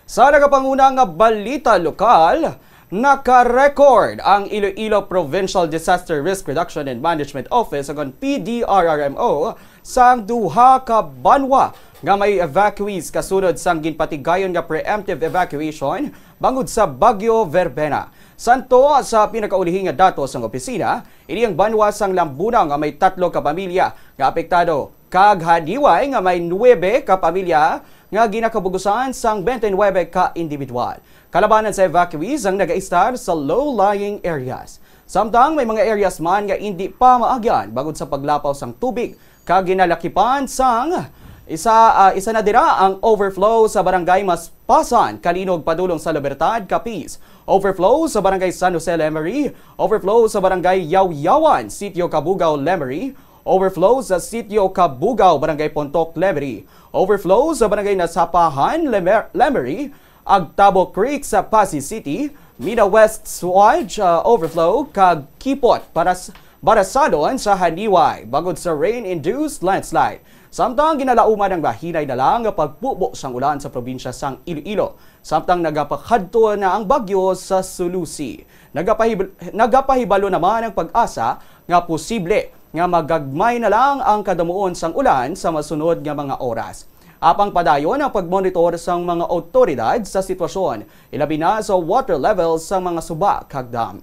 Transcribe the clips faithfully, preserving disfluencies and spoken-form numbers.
Sa nagapanguna nga balita lokal, naka-record ang Iloilo Provincial Disaster Risk Reduction and Management Office, o P D R R M O, sang duha ka banwa nga may evacuees kasunod sang ginpatigayon nga preemptive evacuation bangod sa Bagyo Verbena. Santo sa pinakaulihi nga datos sang opisina, ini ang banwa sang Lambunao nga may tatlo ka pamilya nga apektado, kag Haniway nga may nuebe ka pamilya nga ginakabugusan sang twenty-nine ka individual. Kalabanan sa evacuees ang nagaistar sa low-lying areas. Samtang may mga areas man nga indi pa maagyan bangod sa paglapaw sang tubig, kag ginalakipan sang isa, ah, isa na dira ang overflow sa barangay Maspasan, Calinog, padulong sa Libertad, Capiz. Overflow sa barangay San Jose, Lemery. Overflow sa barangay Yawyawan, Sitio Cabugao, Lemery. Overflow sa Sitio Cabugao, Barangay Pontoc, Lemery. Overflow sa Barangay Nasapahan, Lemer-, Lemery. Agtabo Creek sa Passi City, Mina West Swatch, ah, overflow, kag Kipot para s-, Barasadon sa Haniway, bangod sa rain-induced landslide. Samtang ginalauman ang mahinay na lang nga pagbubo sang ulan sa probinsya sang Iloilo, samtang nagapakadto na ang bagyo sa Sulusi. Nagapahib-, nagapahibalo naman ang PAGASA nga posible nga magagmay na lang ang kadamuon sang ulan sa masunod nga mga oras. Apang padayon ang pagmonitor sang mga awtoridad sa sitwasyon, ilabi na sa water level sa mga suba kag dam.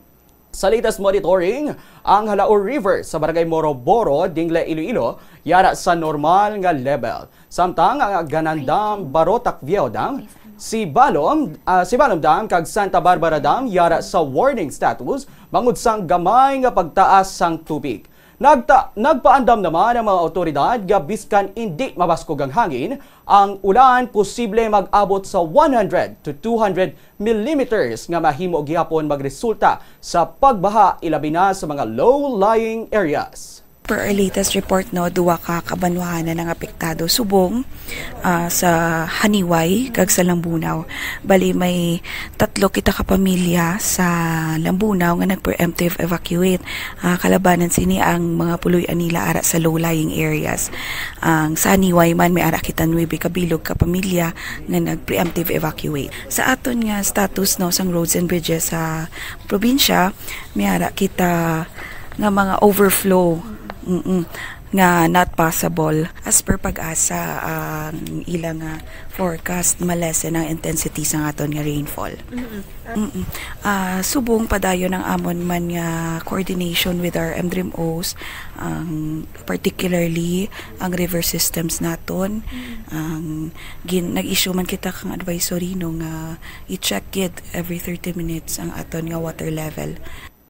Sa latest monitoring, ang Jalao River sa Barangay Moroboro, Dingle, Iloilo, yara sa normal nga level. Samtang ang Ganan Dam, Barotac Viejo Dam, Sibalom, ah, Sibalom Dam, kag Santa Barbara Dam yara sa warning status bangod sang gamay nga pagtaas sang tubig. Nagta-, nagpaandam naman ang mga awtoridad nga biskan indi mabaskog ang hangin, ang ulan posible mag-abot sa one hundred to two hundred millimeters nga mahimo gihapon magresulta sa pagbaha, ilabi na sa mga low-lying areas. Per our latest report, no, duwa ka kabanwahanan ang apektado subong, ah, sa Haniway kag sa Lambunao. Bali, may tatlo kita ka pamilya sa Lambunao nga nag-preemptive evacuate. Ah, kalabanan sini ang mga puloy-an nila ara sa low-lying areas. Ang sa Haniway man, may ara kita nuebe ka bilog ka pamilya nga nag-preemptive evacuate. Sa aton nga status, no, sang roads and bridges sa probinsya, may ara kita nga mga overflow, mm, nga not possible. As per PAGASA, ang ila nga forecast, ma-lessen ang intensity sa aton nga rainfall. Mm-mm. Ah, subong padayon ang amon man nga coordination with our M D R M Os, ang particularly ang river systems naton. Ang gin-, nag-issue man kita kang advisory, no, nga i-check gid every thirty minutes ang aton nga water level.